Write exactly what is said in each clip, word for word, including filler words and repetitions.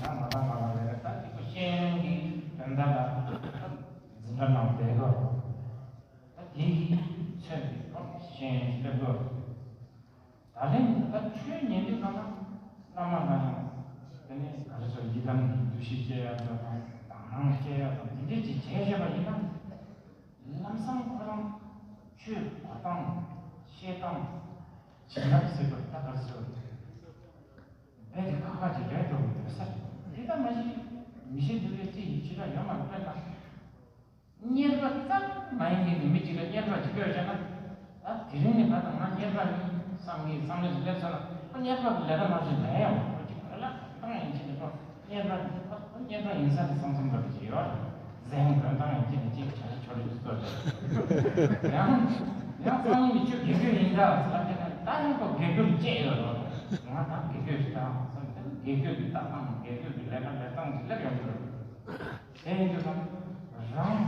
ཡང་ང་དང་ང་ལ་ལས་ད་ཅིག་པོ་ཤེས་ཡོན་གྱི་དོན་དག་ལ་འཛིན་གྲྭ་ནང་བསྡད་དགོས། ད་དེ་གི་ཚོད་ཀྱི་ཐོག་ཤེས་ཡོན་སླེབས་དགོས། ད་ལན་ད་ཆོས་ཉན་དུས་གང་ན་བླ་མ་ལ་ཡང་དེ་ནས་ག་རེ་ཟེར་ཡི་དམ་གྱི་འདུ་ཤེས་སྐྱེ་ཡ་དང་དག་སྣང་སྐྱེ་ཡ་དང་དེ་འདྲས་ཅིག་བྱས་བཞག་པ་ཡིན་ན། ལམ་སང་ཁོ་རང་ཆོས་གོ་སྟངས་བཤད་སྟངས་བྱིན་རླབས་ཟེར་བ་ད་ག་ཚོད་རྦད་དེ་ཁག་ཁག་ཅིག་རེད་འགྲོ་གི་ཡོད་ས་རེད། དེ་ལྟ་མ་གཞི་མི་ཤེས་འདུག་པའི་རྩིས་ཡིན་ཕྱི་དྲག་ཡོད་མ་རེད་ལ། གཉེར་པ་ཙམ་མ་ཡིན་མཁན་གྱི་མི་གཅིག་ལ་གཉེར་པ་ཅིག་བསྐོས་བྱས་ན། ད་དེ་རིང་ནས་ཕར་ད་ང་གཉེར་པ་ཡིན་བསམ་གྱི་བསམ་བློ་ཞིག་སླེབས་ཚར་ལ། ཁོ་གཉེར་པ་གི་ལས་ཀ་མ་བྱེད་ལས་ཡང་ཁོ་ཅིག་ག་ལ་གང་ཡིན་ཅི་ནས་ཁོ་གཉེར་པ་ཁོ་གཉེར་པ་ཡིན་ས་དེ་བསམ་བསམ་འདྲ་པོ་ཅིག་ཡོད་རེད། གཟན་གོན་སྟངས་ཡིན་ཅི་ནས་ཅིག་བྱ་རི་ཆོ་རི་ཅིག་བཟོ་རེད། ཡང་ཡང་སང་ཉིན་ནས་ཁྱོད་དགེ་སྐོས་ཡིན་འདྲ་ཟེར་ལབ་དེ་ན་ད་ཡང་ཁོ་དགེ་སྐོས་བཅས་ཡོད་རེད། ང་ད་དགེ་སྐོས་ཞིག་ད་བསམ་དེ་དགེ་སྐོས་ཀྱི་ལྟ་སྟངས་དགེ་སྐོས་ཀྱི་ལས་ཀ་ལས་སྟངས་ཅིག་སླེབས་ཡོང་གི་རེད། དེ་ཡིན་དུས་ཙང་རང་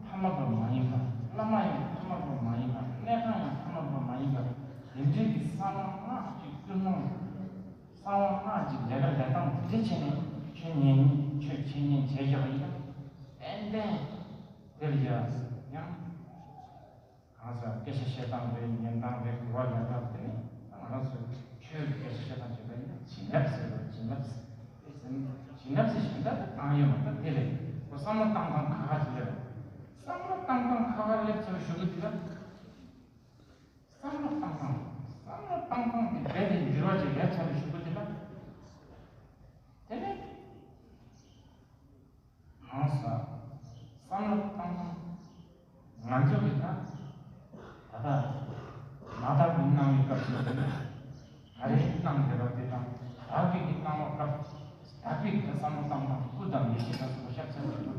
ཐ་མལ་པ་མ་ཡིན་པ། བླ་མ་ཡང་ཐ་མལ་པ་མ་ཡིན་པ། གནས་ཁང་ཡང་ཐ་མལ་པ་མ་ཡིན་པ། དེ་འདྲའི་གི་གསང་བ་སྔགས་ཀྱི་ཀུན་སློང་། གསང་བ་སྔགས་ཀྱི་ལས་ཀ་ལས་སྟངས་དེ་འདྲ་བྱས་ནས་ཆོས་ཉན་ཆོས་འཆད་ཉན་བྱས་བཞག་པ་ཡིན་ན། ཏན་ཏན་དེར་ཡ་ཡང་། གང་ཟག་སྐད་ཆ་བཤད་སྟངས་རེད། ཉན་སྟངས་རེད། གོ་བ་ལེན་སྟངས་དེ་ནི་ང་རང་ཚོས་ཆོས་ཀྱི་སྐད་ཆ་བཤད་སྟངས་བྱེད་པ་ཡིན་ན་བྱིན་རླབས་ཟེར་བ། བྱིན་རླབས་ཟེར་བྱིན་རླབས་ཟེར་བཞིན་ད་ལྟ་བཏང་ཡོད་མ་ད་དེ་རེད། ཁོ་བསམ་བློ་བཏང་སྟངས་ཁག་ཁག་ཅིག་སླེབས། བསམ་བློ་བཏང་སྟངས་ཁག་ཁག་སླེབས་ཚར་གཞུག་གུ་དེ་ལ་བསམ་བློ་བཏང་སྟངས་བསམ་བློ་བཏང་སྟངས་དེ་རྦད་དེ་འགྱུར་བ་ཅིག་སླེབས་ཚར་གཞུག་གུ་དེ་ལ་དེ་ནི། གང་ཟག་བསམ་བློ་བཏང་། ང་ཚོ་གི་ད་ད་ལྟ་མ་དག་པའི་སྣང་བའི་སྐབས་སུ་ཡིན་ན། ད་རེས་སྣང་བསྡད་པ་དེ་དང་དག་པའི་གི་སྣང་བ་སྐབས། དག་པའི་གི་བསམ་བློ་བཏང་སྟངས་སྐུ་དང་ཡེ་ཤེས་ལ་སོགས་པ་ཤར་ཚར་བའི་